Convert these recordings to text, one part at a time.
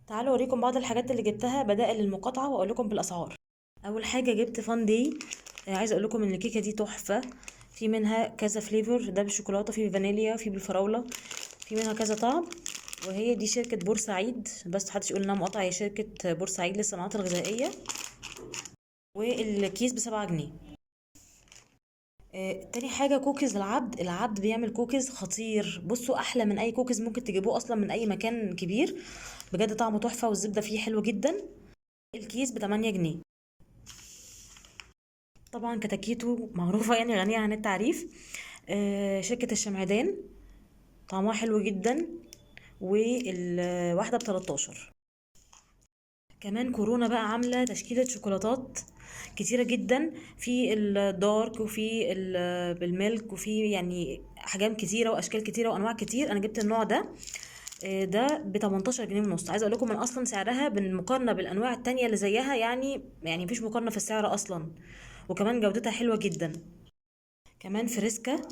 تعالوا اوريكم بعض الحاجات اللي جبتها بدائل للمقاطعه واقول لكم بالاسعار. اول حاجة جبت فان داي. عايزه اقول لكم ان الكيكه دي تحفة، في منها كذا flavor، ده بالشوكولاته، في بالفانيليا، في بالفراوله، في منها كذا طعم. وهي دي شركة بورسعيد، بس محدش يقول انها مقاطعه، هي شركة بورسعيد للصناعات الغذائية. والكيس ب7 جنيه. تاني حاجة كوكيز العبد. العبد بيعمل كوكيز خطير، بصوا أحلى من أي كوكيز ممكن تجيبوه أصلا من أي مكان كبير، بجد طعمه تحفة والزبدة فيه حلوة جدا. الكيس ب8 جنيه. طبعا كتاكيتو معروفة يعني غنية عن التعريف. شركة الشمعدان طعمها حلو جدا، والواحدة ب13. كمان كورونا بقى عاملة تشكيلة شوكولاتات كتيرة جدا، في ال dark وفي بال milk، وفي يعني احجام كتيرة واشكال كتيرة وانواع كتير. انا جبت النوع ده، ده ب18 جنيه ونص. عايزة اقول لكم ان اصلا سعرها بالمقارنة بالانواع التانية اللي زيها يعني مفيش مقارنة في السعر اصلا، وكمان جودتها حلوة جدا. كمان فريسكا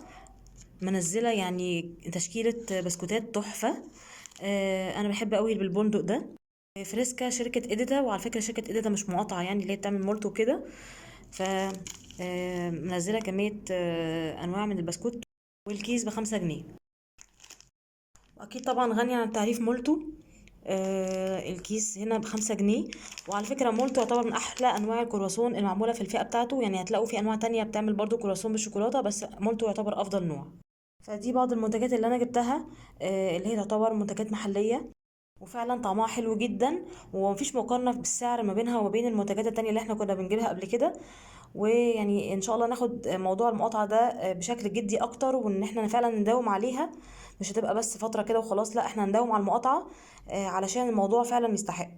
منزلة يعني تشكيلة بسكوتات تحفة. انا بحب قوي بالبندق ده. فريسكا شركة اديتا، وعلى فكرة شركة اديتا مش مقاطعة، يعني اللي هي بتعمل مولتو كده. ف منزلة كمية انواع من البسكوت، والكيس ب5 جنيه. واكيد طبعا غني عن التعريف مولتو. الكيس هنا ب5 جنيه. وعلى فكرة مولتو يعتبر من احلى انواع الكرواسون المعمولة في الفئة بتاعته، يعني هتلاقوا في انواع تانية بتعمل برضو كرواسون بالشوكولاتة، بس مولتو يعتبر افضل نوع. فدي بعض المنتجات اللي انا جبتها، اللي هي تعتبر منتجات محلية وفعلا طعمها حلو جدا، ومفيش مقارنة بالسعر ما بينها وما بين المنتجات التانية اللي احنا كنا بنجيبها قبل كده. ويعني ان شاء الله ناخد موضوع المقاطعة ده بشكل جدي اكتر، وان احنا فعلا نداوم عليها، مش هتبقى بس فترة كده وخلاص، لا احنا نداوم على المقاطعة، علشان الموضوع فعلا يستحق.